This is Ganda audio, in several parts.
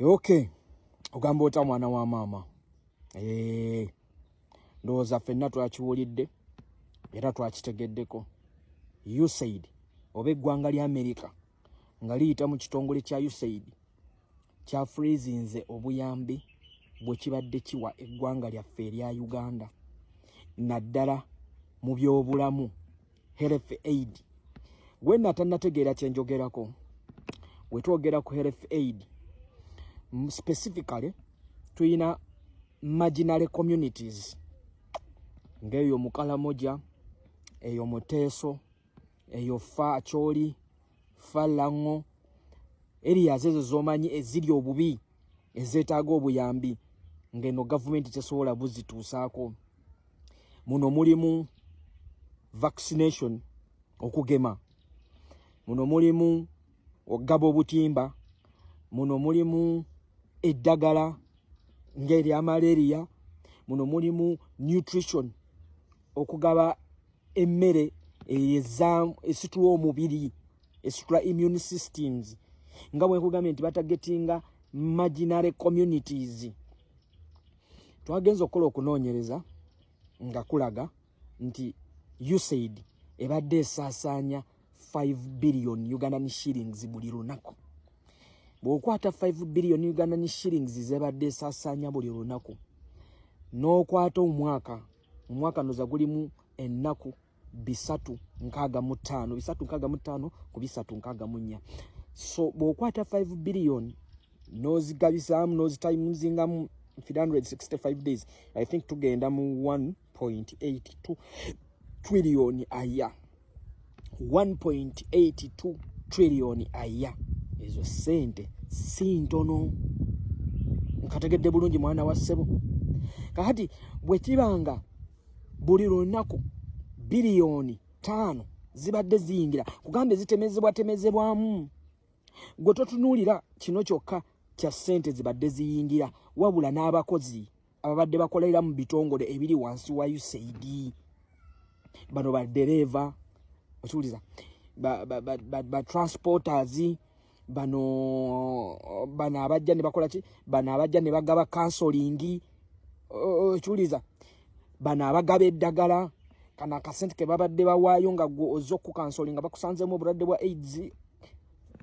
Okay, ogamba otya mwana wa maama? Eh, ndowooza ffenna twakiwulidde era twakitegeddeko. USAID oba eggwanga lya Amerika nga liyita mu kitongole kya USAID kya freezinze obuyambi bwe kibadde kiwa eggwanga lyaffe erya Uganda, naddala mu byobulamu, health aid. Gwe natannategeera kye njogerako, we twogera ku health aid specifically tuyina marginal communities ng'eyo mu Kalamoja, eyo mu Teso, eyo fa Acholi, fa Lango, areas ezo z'omanyi eziri obubi, ezeetaaga obuyambi ng'eno gavumenti tesobola buzituusaako. Muno mulimu vaccination, okugema, muno mulimu okugaba obutimba, muno mulimu eddagala ng'erya malaria, muno mulimu nutrition, okugaba emmere esitula omubiri, esitula immune systems. Nga bwe nkugambye nti batargetinga marginal communities, twagenza okukola okunoonyereza nga kulaga nti USAID ebadde esaasaanya 5 billion Ugandan shillings buli lunaku. Bw'okwata 5 billion Ugandan shillings zebadde esaasaanya buli lunaku, n'okwata omwaka, omwaka ndoza gulimu ennaku 365, 365 ku 364. So bw'okwata 5 billion n'ozigabisaamu, n'ozitimesingamu 365 days, I think tugenda mu 1.82 trillion aya 1.82 trillion aya. Ezo sente si ntono, nkategedde bulungi mwana wa ssebo. Kakati bwe kibanga buli lunaku 5 biliyoni zibadde ziyingira, kugamba ezitemezebwa temezebwamu, gwe totunuulira kino kyokka kya ssente zibadde ziyingira, wabula n'abakozi ababadde bakolera mu bitongole ebiri wansi wa USAID, bano badereeva, okiwuliza, ba transporters, bano abajja ne bakola ki, bano abajja ne bagaba counseling, okiwuliza, bano abagaba eddagala, kano akasente ke babadde bawaayo nga gwe ozza okucounselinga, bakusanzeemu obulwadde bwa AIDS,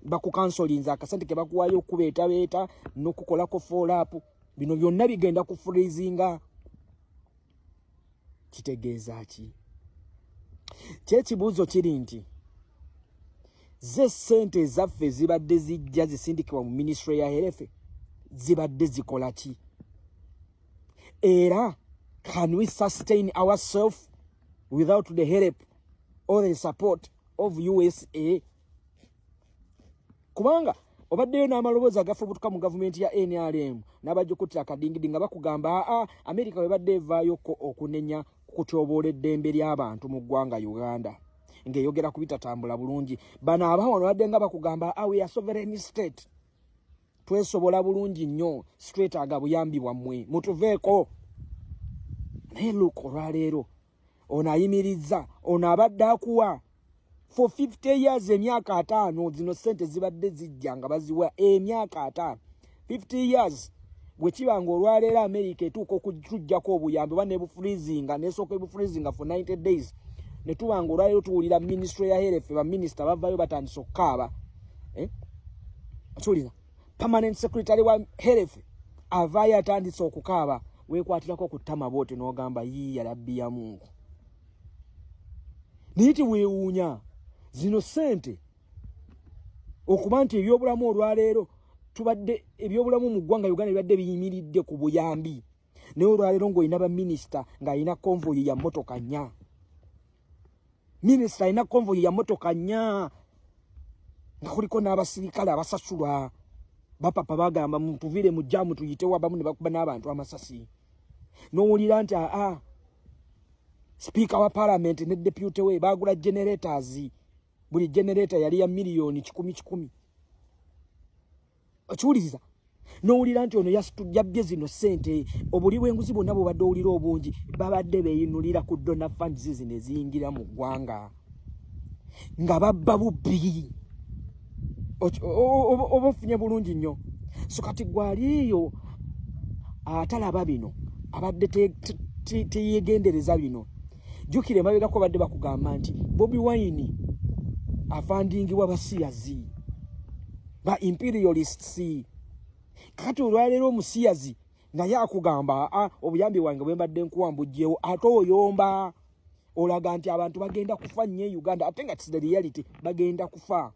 bakucounselinze, akasente ke bakuwaayo okubeetabeeta n'okukolako follow up, bino byonna bigenda ku freezinga. Kitegeeza ki? Kyekibuuzo kiri nti ze ssente ezaffe zibadde zijja zisindikibwa mu ministry ya health zibadde zikola ki? Era can we sustain ourselves without the help or the support of USA? Kubanga obaddeyo n'amaloboozi agafubutuka mu gavumenti ya NRM n'abajja okuttira akadingidi nga bakugamba, aa, Amerika webadde evaayoko okunenya kutyoboola eddembe ly'abantu mu ggwanga Uganda ng'eyogera ku bitatambula bulungi, bano abawano badde nga bakugamba, a, we are sovereign state, twesobola bulungi nnyo, sitwetaaga buyambi bwammwe, mutuveeko. Naye look, olwaleero ono ayimirizza, ono abadde akuwa for 50 years, emyaka 50, zino sente zibadde zijja nga baziwa emyaka 50, 50 years. Bwe kiba nga olwaleero America etuuka okutuggyako obuyambi oba nebufreezinga, nesooka ebufreezinga for 90 days, ne tuba nga olwaleero tuwulira ministry ya health, baminisita bavayo batandise okukaaba, eh? Okiwulira, permanent secretary wa health avaayo atandise okukaaba, weekwatirako ku ttama bwoti n'ogamba, yiiya labbi ya Mungu. Naye tiweewuunya zino ssente okuba nti ebyobulamu olwaleero tubadde, ebyobulamu mu ggwanga Uganda bibadde biyimiridde ku buyambi, naye olwaleero ng'olina baminisita ng'alina convoy ya mmotoka nnya, minisita alina convoy ya mmotoka nnya nga kuliko n'abasirikale abasasulwa. Bapapa bagamba, mutuvire mu jam tuyitewo, abamu ne bakuba n'abantu amasasi. N'owulira nti aa, sipiika wa parliament ne deputy we bagula generators, buli generator yali ya miliyoni 100 100. Okiwuliriza, n'owulira nti ono yabbye zino ssente, obuli bw'enguzi bwonna bwobadde owulira obungi, babadde beeyinulira ku donor funds zino eziyingira mu ggwanga nga babba bubbi. Oba ofunye bulungi nnyo. So kati gwali eyo atalaba bino, abadde teyegendereza bino, jjukira emabegako badde bakugamba nti Bobi Wine afandingibwa basiyazi ba imperialists. Kati olwaleero omusiyazi naye akugamba, aa, obuyambi bwange bwe mbadde nkuwa mbugyewo, ate oyomba olaga nti abantu bagenda kufa nnyo e Uganda, ate nga the reality bagenda kufa.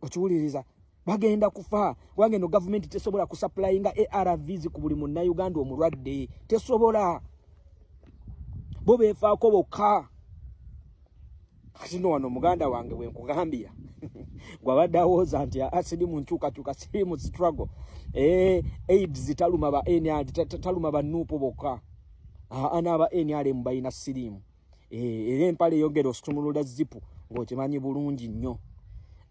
Okiwuliriza, bagenda kufa kubanga eno gavumenti tesobola kusupplyinga ARVs ku buli Munnayuganda omulwadde, tesobola. Bo beefaako bokka. Kati no wano muganda wange bwe nkugambira, gwabadde awooza nti aa, siri mu nkyukakyuka, siri mu struggle. AIDS taluma ba NR, taluma ba NUP bokka, aa, n'aba NRM balina siriimu. Era empale eyongera osumulula zipu ng'okimanyi bulungi nnyo.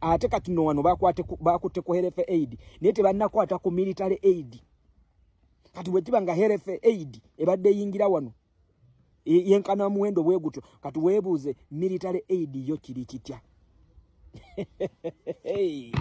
Ate kati no wano bakutte ku health aid, naye tebannakwata ku military aid. Kati bwe kiba nga health aid ebadde eyingira wano yenkana muwendo bwe gutyo, kati weebuuze military aid yo kiri kitya? Hey.